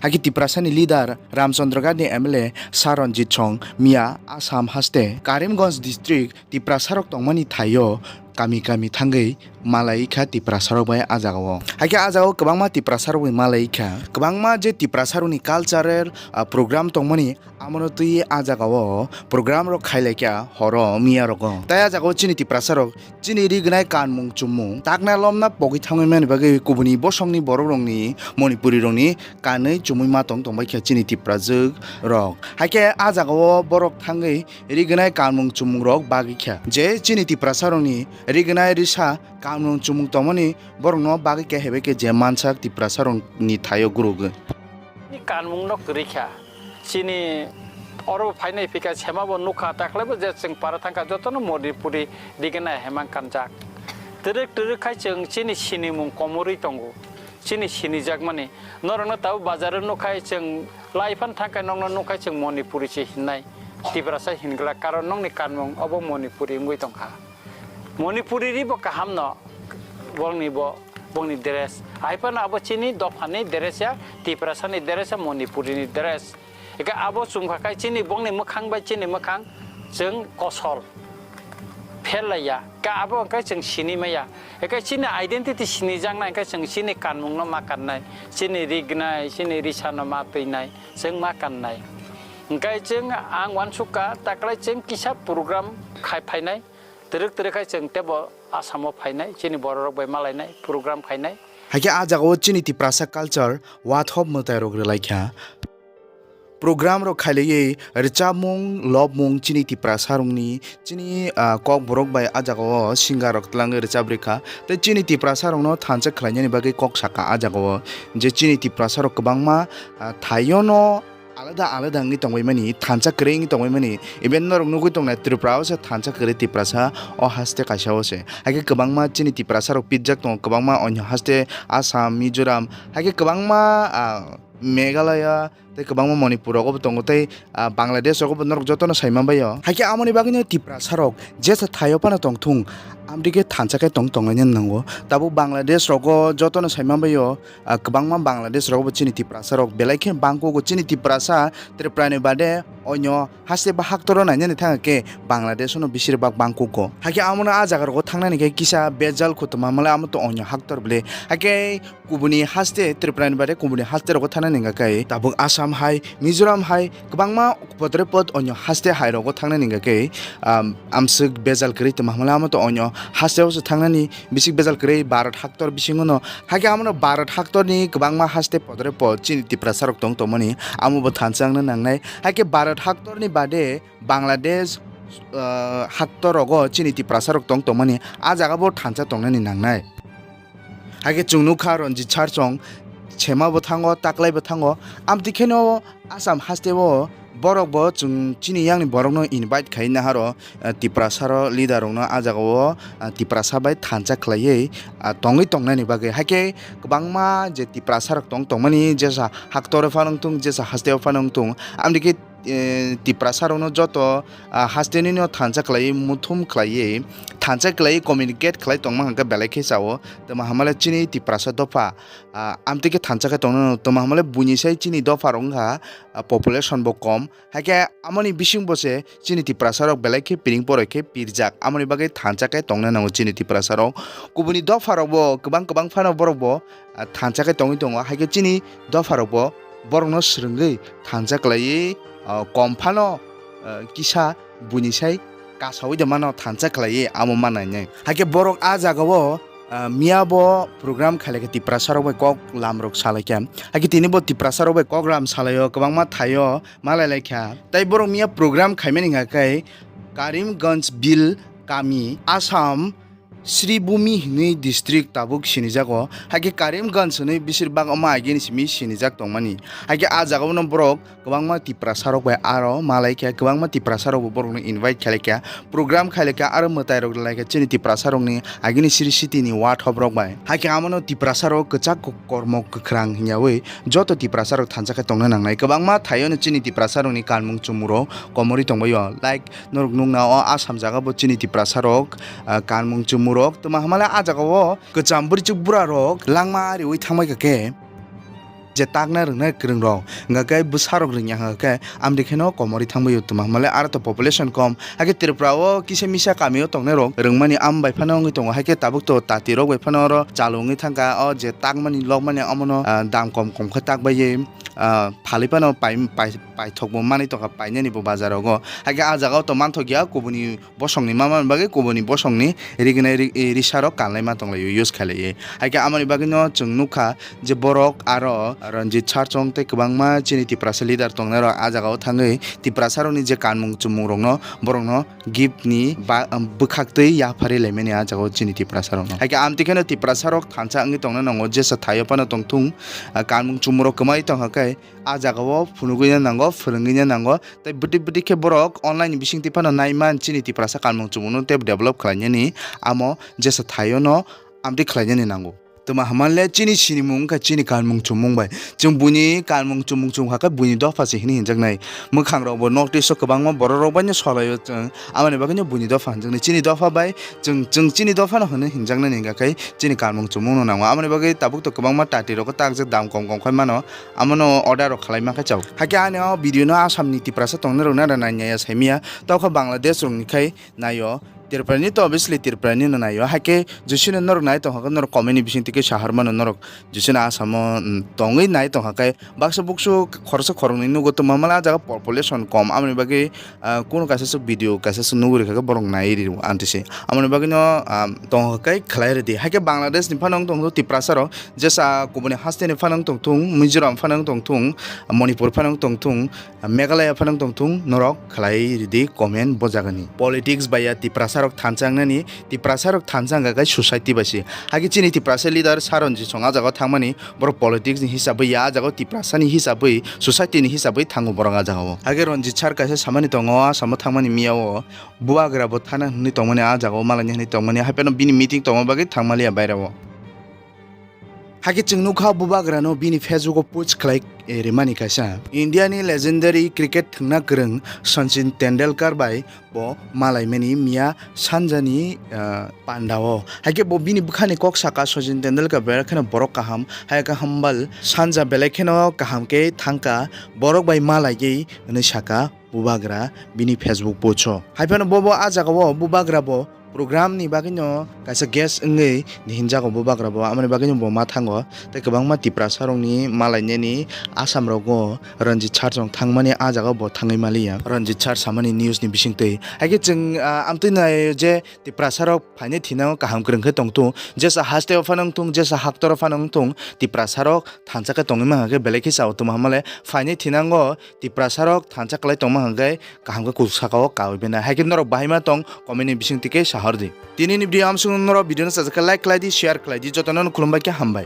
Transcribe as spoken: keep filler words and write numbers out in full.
Hakhe Tiprasani leader Ramchandra Gandhi M L A Sir Ranjit Song miya Assam haste Karimganj district Tiprasarok tongmani thaio kami kami thangwi malai kha Tiprasarok bai ah jagao. Hakhe ah jagao kwbangma Tiprasarok bai malai kha. Kwbangma je Tiprasarokni cultural, ah, program tongmani, amono twi ah jagao program rok khailai kha horo miya rogo. Tai ah jagao chini Tiprasarok chini rignai kanmung chumung takna lomna pogwi thangwi mani bagwi kubuni bosongni borok rokni Manipuri rokni kanwi chumui ma tong tongbai kha chini Tiprajwk rok. Hakhe ah jagao borok thangwi rignai kanmung chumung rok bagwi kha je chini Tiprasa rokni rignai risa kanmung chumung tongmani borokno bagwi kha hebai khe je mansak Tiprasa rokni thaio gurugwi. Ni kanmung no kwrwi kha. Chini oro phainai phika sema bo nukha, taklai bo je chwng para thangkha jotono Manipuri rignai hemang kanjak. Twrwk twrwk khai chwng chini sinimung komorwi tongo. Chini sinijakmani. Norokno tabuk bazar o nukhai chwng lai phan thangkhai nokno nukhai chwng Manipuri se hinnai. Tiprasa hingla karon nokni kanmung obo Manipuri wngwi tongkha. Manipuri ri bo kaham no bongni bo bongni dress. Hai phano abo chini dophani dress ya, Tiprasa ni dress ya, Manipuri ni dress. Eke abo chumkha khai chini bongni mwkhang bai chini mwkhang chwng kosol. Phel lai ya. Ka abo hwnkhe chwng sini maya. Eke chini identity sini jaknai hwnkhe chwng chini kanmung no ma kannai. Chini rignai, chini risa no ma twinai. Chwng ma kannai. Hwnkhe chwng ang uansukha taklai chwng kisa program khai phainai. Twrwk twrwk khai chwng tebo Assam o phainai. Chini borok rok bai malainai. Program khainai. Hakhe ah jagao chini Tiprasa culture wathop mwtai rok rwlai kha. Program rok khailaiwi rwchapmung, lobmung chini Tiprasa rokni, chini, ah, kokborok bai ah jagao singer rok twlangwi rwchap rikha. Tei chini Tiprasa rokno thansa khlainani bagwi kok sakha ah jagao je chini Tiprasa rok kwbangma, ah, thaiono alada alada wngwi tongbaimani, thansa kwrwi wngwi tongbaimani. Even norok nugwi tongnai Tripura o se thansa kwrwi Tiprasa o haste kaisa o se. Hakhe kwbangma chini Tiprasa rok pitjak tongo, kwbangma onyo haste Assam, Mizoram, hakhe kwbangma, ah, Meghalaya, tei kwbangma Manipur rogo bo tongo, tei, ah, Bangladesh rogo bo norok jotono sai manbaio. Hakhe amoni bagwino Tiprasa rok jesa thaio phano tongthung, amtwi khe thansa khe tong tonglaina nango. Tabuk Bangladesh rogo jotono sai manbaio, ah, kwbangma Bangladesh rogo bo chini Tiprasa rok belai khe bangkugo. Chini Tiprasa Tripura ni bade onyo haste ba haktoro nainani thangkhe Bangladesh no bisir bak bangkugo. Hakhe amono ah jaga rogo thangnani khe kisa bejal khutuma male amo to onyo haktor bwle. Hakhe kubuni haste, Tripura ni bade kubuni haste rogo thangna ningkha khe tabuk Assam hai, Mizoram hai, kwbangma podre pod onyo haste hai rogo thangna ningkha khe, um, amswk bejal kwrwi tongma hamle amo to onyo haste o se thangnani bisik bejal kwrwi Bharat haktor bisingo no. Hakhe amono Bharat haktor ni kwbangma haste podre pod chini Tiprasa rok tong tongmani amo bo thansa wngna nangnai. Hakhe Bharat haktor ni bade Bangladesh, uh, haktor rogo chini Tiprasa rok tong tongmani ah jaga bo thansa tongnani nangnai. Hakhe chwng nukha Ranjit Sir song sema bo thango, taklai bo thango. Amtwi kheno Assam haste o borok bo chwng chini yang ni borok no invite khai naharo, eh, Tiprasa ro leader rok no ah jaga o, eh, Tiprasa bai thansa khlaiwi, ah, tongwi tongnani bagwi. Hakhe kwbangma je Tiprasa rok tong tongmani jesa haktor o phano wngthung, jesa haste o phano wngthung. Amtwi khe eh, Tiprasa rokno joto, ah, haste nini o thansa khlaiwi muthum khlaiwi thansa khlaiwi communicate khlai tongma hwnkhe belai khe chao. Tamo hamale chini Tiprasa dopha, ah, amtwi khe thansa khe tongno tamo hamale buini sai chini dopha rok wngkha, ah, population bo kom. Hakhe amoni bising bo se chini Tiprasa rok belai khe piring poroi khe pirjak. Amoni bagwi thansa khe tongna nango chini Tiprasa rok. Kubuni dopha rok bo kwbang kwbang phano borok bo, ah, thansa khe tongwi tongo. Hakhe chini dopha rok bo borokno swrwngwi thansa khlaiwi, ah, kom phano, ah, kisa buini sai kasaui de mano thansa khlaiwi amo manai nai. Hakhe borok ah jagao, ah, miya bo program khailai khe Tiprasa rok bai kok lam rok salai kha. Hakhe tini bo Tiprasa rok bai kok lam salai o kwbangma thaio malai lai kha. Tai borok miya program khaimani hwnkha khe Karimganj Bill kami Assam Sribhumi hinwi district tabuk sinijago, hakhe Karimganj hinwi bisir bak omo agini simi sinijak tongmani. Hakhe ah jagao no borok kwbangma Tiprasa rok bai aro malai kha, kwbangma Tiprasa rok bo borok no invite khlai kha, program khlai kha, aro mwtai rok lai kha chini Tiprasa rok ni agini siri city ni wathop rok bai. Hakhe amo no Tiprasa rok kwchak kormo kwkhrang hinyawi joto Tiprasa rok thansa khe tongna nangnai. Kwbangma thaio no chini Tiprasa rok ni kanmung chumung rok komorwi tongbaio, like norok nukna o Assam jaga bo chini Tiprasa rok, ah, kanmung chumung rok tamo hamale ah jaga o kwcham bwrwichwk bura rok langma riwi thangbai kha khe. je takna rwngnai kwrwng rok, hwnkha khe bwsa rok rwngya hwnkha khe amtwi kheno komorwi thangbai o twma hwnmale aro to population kom. Hakhe Tripura o kisa misa kami o tongnai rok rwngmani am bai phano wngwi tongo, hakhe tabuk to tati rok bai phano oro chalo wngwi thangkha o je takmani lokmani omono, ah, dam kom kom khe takbai ye, ah, phalwi phano pai, pai, paithok bo manwi tongkha painani bo bazar rogo. Hakhe ah jaga o to manthokya kubuni bosongni ma manwi bagwi kubuni bosongni rignai ri-, i, risarok kanlaima tonglaio, use khailaiwi. Hakhe amoni bagwino chwng nukha je borok aro Ranjit Sarchong tei kwbangma chini Tiprasa leader tongnairok ah jagao thangwi Tiprasarokni je kanmung chumung rokno borokno gift ni ba-, bwkhaktwi yapharwi laimani ah jagao chini Tiprasarokno. Hakhe amtwi kheno Tiprasarok thansa wngwi tongna nango, jesa thaio phano tongthung, ah, kanmung chumungrok kwmai tongkha khe ah jagao phunugwino nango, phwrwngwino nango. Tei bwtwi bwtwi khe borok online ni bisingtwi phano naiman chini Tiprasa kanmung chumungno tei develop khlainani amo jesa thaio no amtwi khlainani nango. Twma hwnmanle chini sinimung wngkha chini kanmung chumung bai. Chwng buini kanmung chumung chumkha khe buini dopha se hwnwi hinjaknai. Mwkhang rokbo North East o kwbangma borok rok baino solaio chwng. Aboni bagwino buini dopha hinjaknai. Chini dopha bai chwng, chwng chini dophano hwnwi hinjaknani hwnkha khe chini kanmung chumungno nango. Aboni bagwi tabuk to kwbangma tati rok takjak dam kom kom khai mano. Amono order rok khlai ma khe chao. Hakhe ani o video no Assam ni Tiprasa tongnai rok nara nai nai ya saimia. Tokha Bangladesh rok ni khai naio. Tripura ni to obviously Tripura ni no naio. Hakhe jesino norok nai tongkha khe norok comment ni bising tike sahar mano norok jesino Assam o, mm, tongwi nai tongkha khe baksa buksu khoroksa khoroknwi nugo tongma mala ah jaga population kom aboni bagwi, ah, kuno kaisa se video kaisa se nugwi rwkha khe borok nai rio anti se. Aboni bagwi no, ah, tongkha khe khlai rwdi. Hakhe Bangladesh ni phano wng tongkha Tiprasa rok. Jesa kubuni haste ni phano wng tongthung, Mizoram phano wng tongthung, Manipur phano wng tongthung, Meghalaya phano wng tongthung, norok khlai ridi comment bo jagani. Politics bai ya Tiprasa rok thansa wngnani, Tiprasa rok thansa wngkha khe society bai se. Hakhe chini Tiprasa leader Saron Jisong ah jagao thangmani, borok politics ni hisabwi ya, ah jagao Tiprasa ni hisabwi, society ni hisabwi thango borok ah jagao. Hakhe Ranjit sir kaisa samani tongo, ah samo thangmani miyao bubagra bo thana hwnwi tongmani, ah jagao malaini hwnwi tongmani, haiphano bini meeting tongma bagwi thangmaliya bairao. Hakhe chwng nukha bubagrano bini Facebook o post khlai, eh, rimani kaisa. India ni legendary cricket thwngna kwrwng Sachin Tendulkar bai bo malaimani miya sanjani, ah, pandao. Hakhe bo bini bwkhani kok saka Sachin Tendulkar belai kheno borok kaham, hai khe hambal sanja belai kheno kaham khe thangkha borok bai malaigwi hwnwi saka. Bubagra bini Facebook post o. Haiphano bobo ah jagao bubagra bo program ni bagwino kaisa guest wngwi hinjago bubagra bo, amoni bagwino bo ma thango. Tei kwbangma Tiprasa rokni malainani Assam rogo Ranjit sir chwng thangmani ah jagao bo thangwi maliya. Ranjit sir samani news ni bisingtwi. Haikhe chwng, ah, amtwi nai je Tiprasa rok phainai thinango kaham kwrwng khe tongthung. Jesa haste o phano wngthung, jesa haktor o phano wngthung, Tiprasa rok thansa khe tongwi mankha khe belai khe chao tongma hamale phainai thinango Tiprasa rok thansa kwlai tongma hwnkhe kaham khe kuk saka o kaui bena. Haikhe norok bahai ma tong comment ni bising tike sahor di. Tini ni video amsung norok video no sajak khe like khlai di, share khlai di, jotono no khulumbai khe hambai.